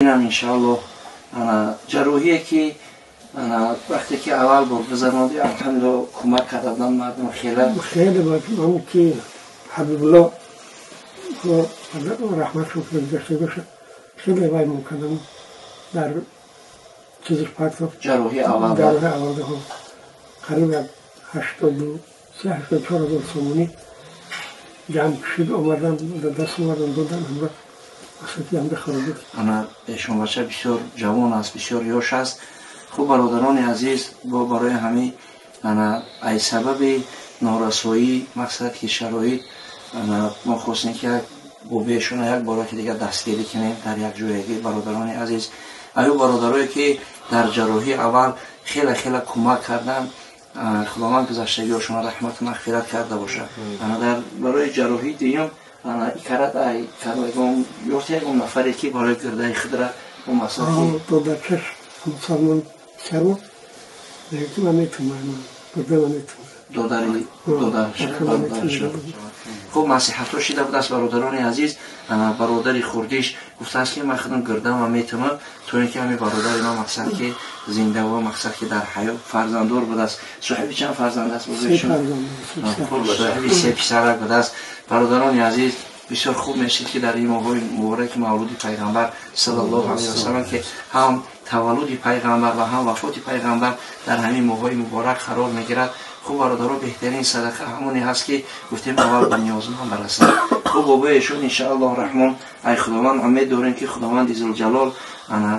Инам иншааллоҳ ҷарроҳие ки вақте ки аввал бор гузаронди, алҳамдулилло, кӯмак карда буданд мардум хеле. Хеле ҳам ки Ҳабибулло, Худо раҳматшон кунад, гузашта бошад, хеле вай мекардам дар чизиш партофт. Ҷарроҳии аввал. Ҷарроҳии аввал қариб як 83, 84 ҳазор сомонӣ ҷамъ шуд, омадан дар даст овардан, додан ҳамра асати ҳамра хароҷот. Ана эшонбача бисёр ҷавон аст, бисёр ёш аст. Хуб, бародарони азиз, бо барои ҳамин ана ай сабаби норасоӣ, мақсад ки шароит, ана мо хостем ки як бобиэшона як бора ки дигар дастгирӣ кунем дар як ҷоягӣ. Бародарони азиз, аю бародарое ки дар ҷарроҳии аввал хеле хеле кӯмак карданд, Худованд гузаштагиҳошона раҳмату мағфират карда бошад. Ана дар барои ҷарроҳии дуюм ана икарат ай ягон ёфта ягон нафаре ки барои гирдаи худра бо масъала ки Додарчаш мусалмон сарво мегӯяд, ки ман метавонам, гирда ман метавонам. Додари додарша. Хуб, насиҳатҳо шида будааст, бародарони азиз. Бародари хурдиш гуфтааст, ки ман худам гирдама метавонам, то ин ки ҳамин бародари ман мақсад ки зинда ва мақсад ки дар ҳаёт фарзанддор будааст. Соҳиби чанд фарзанд аст? Соҳиби се писарак будааст. Бародарони азиз, бисёр хуб мешид, ки дар ин моҳҳои мубораки мавлуди пайғамбар саллаллоҳу алайҳи васалам, ки ҳам таваллуди пайғамбар ва ҳам вафоти пайғамбар дар ҳамин моҳҳои муборак қарор мегирад. Хуб, бародаро, беҳтарин садақа ҳамоне ҳаст, ки гуфтем, аввал ба ниёзманд барасад. Хуб, бобои эшон, иншааллоҳ раҳмон, ай Худованд умед дорем, ки Худованди зулҷалол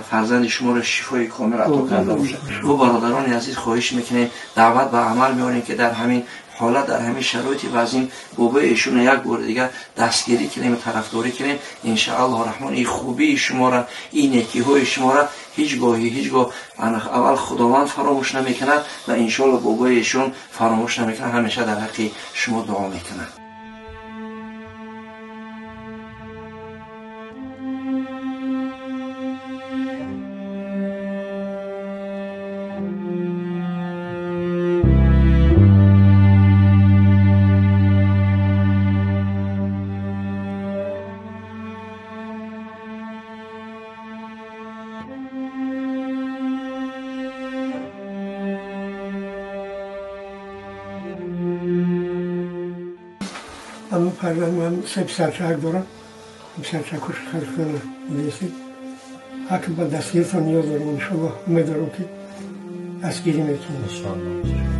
фарзанди шуморо шифои комил ато карда бошад. Хуб, бародарони азиз, хоҳиш мекунем, даъват ба амал меорем, ки дар ҳамин ҳолат, дар ҳамин шароити вазин бобои эшонро як бори дигар дастгирӣ кунем, тарафдорӣ кунем. Иншааллоҳ раҳмон, ин хубии шуморо, ин некиҳои шуморо ҳеҷ гоҳи ҳеҷ гоҳ аввал Худованд фаромӯш намекунад ва иншоалло бобои эшон фаромӯш намекунад, ҳамеша дар ҳаққи шумо дуо мекунад. Ама фарзанд ман се писарчаак дорам. Писарчакош харифтана дидеси. Ҳакм ба дастгиритон ниёз дорам, иншоаллоҳ умед дорам, ки дастгирӣ мекунем.